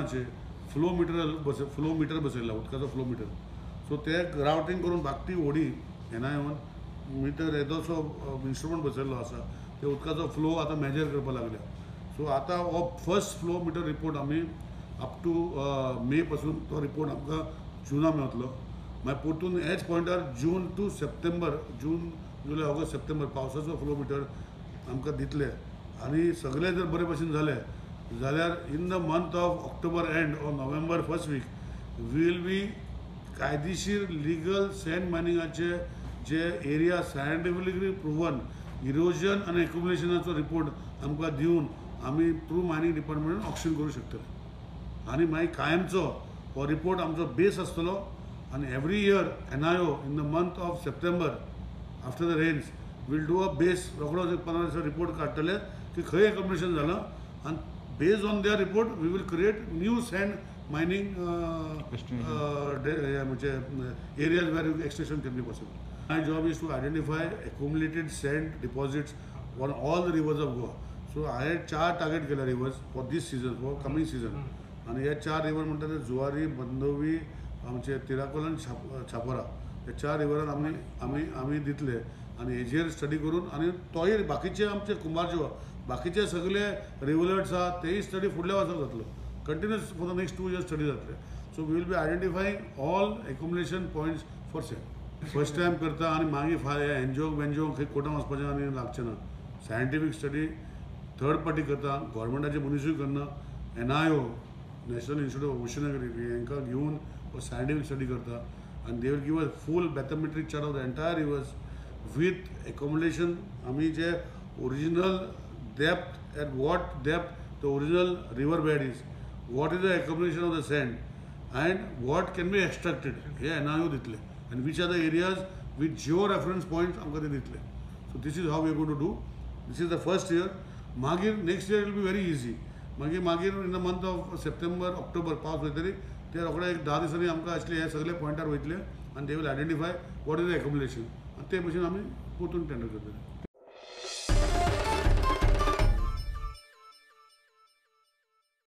एक्सट्रेक्शनाचे flow metre बस flow metre बसयला, उदकाचो flow metre. So ते रावटींग करून धाकटी व्हडी एनआयओन मिटर येदोसो इन्स्ट्रुमेंट बसयल्लो आसा, ते उदकाचो फ्लो आतां मेजर करपाक लागल्या. सो आतां हो फर्स्ट फ्लो मिटर रिपोर्ट आमी अप टू मे पासून तो रिपोर्ट आमकां जुना मेळटलो. मागीर परतून हेच पॉयंटार जून टू सप्टेंबर, जून जुलय ऑगस्ट सप्टेंबर पावसाचो फ्लो मिटर आमकां दितले. आनी सगळें जर बरे भशेन जालें जाल्यार in the month of October end or November first week will be कायदेशीर लिगल सँड मायनिंगाचे जे एरिया सायंटिफिकली प्रुवन इरोजन आनी एक्युमुलेशनाचो रिपोर्ट आमकां दिवन आमी थ्रू मायनींग डिपार्टमेंटान ऑक्शन करूं शकतले. आनी मागीर कायमचो हो रिपोर्ट आमचो बेस आसतलो. आनी every year NIO in the month of September after the rains will do a base, रोखडो 15 दिसां रिपोर्ट काडटले की खंय एक्युमुलेशन जालां आनी based on their report we will create new sand mining म्हणजे areas where extraction can be possible. My job is to identify accumulated sand deposits on all the rivers of Goa. So हांवें 4 target केल्या rivers for this season, for coming season. आनी हे 4 river म्हणटा ते जुवारी, बंदोवी, आमचे तिराकोल आनी छापोरा, हे 4 रिवरान आमी आमी आमी दितले. आनी हेजेर स्टडी करून आनी तोय बाकीचे आमचे कुंभारजुवा बाकीचे सगळे रिवलर्ट्स आहा तेय स्टडी फुडल्या वर्साक जातलो. Continuous for the next 2 years study जातले. So we will be identifying all accumulation points for sand. First time करता आनी मागीर फाल्यां एनजीओ बेनजीओ खंय कोर्टान वचपाचें आनी लागचें ना. सायंटिफीक स्टडी थर्ड पार्टी करता, गोवोरमेंटाचे मनिसूय करना. NIO national institute of oceanography हांकां घेवन हो सायंटिफीक स्टडी करता आनी they will give a full bathymetric chart of the entire rivers with accumulation. आमी जे original depth, at what depth the original river bed is, what is the accumulation of the sand and what can be extracted hey NIO दितले and which are the areas with geo reference points आमकां ते दितले. So this is how we going to do. This is the first year. मागीर next year will be very easy. मागीर मागीर in the month of September October पावस वयतरी ते रोखडे एक 10 दिसांनी आमकां आसले हे सगळे पॉयंटार वयतले आनी they will identify what is the accumulation आनी ते भशेन आमी परतून टेंडर करतले.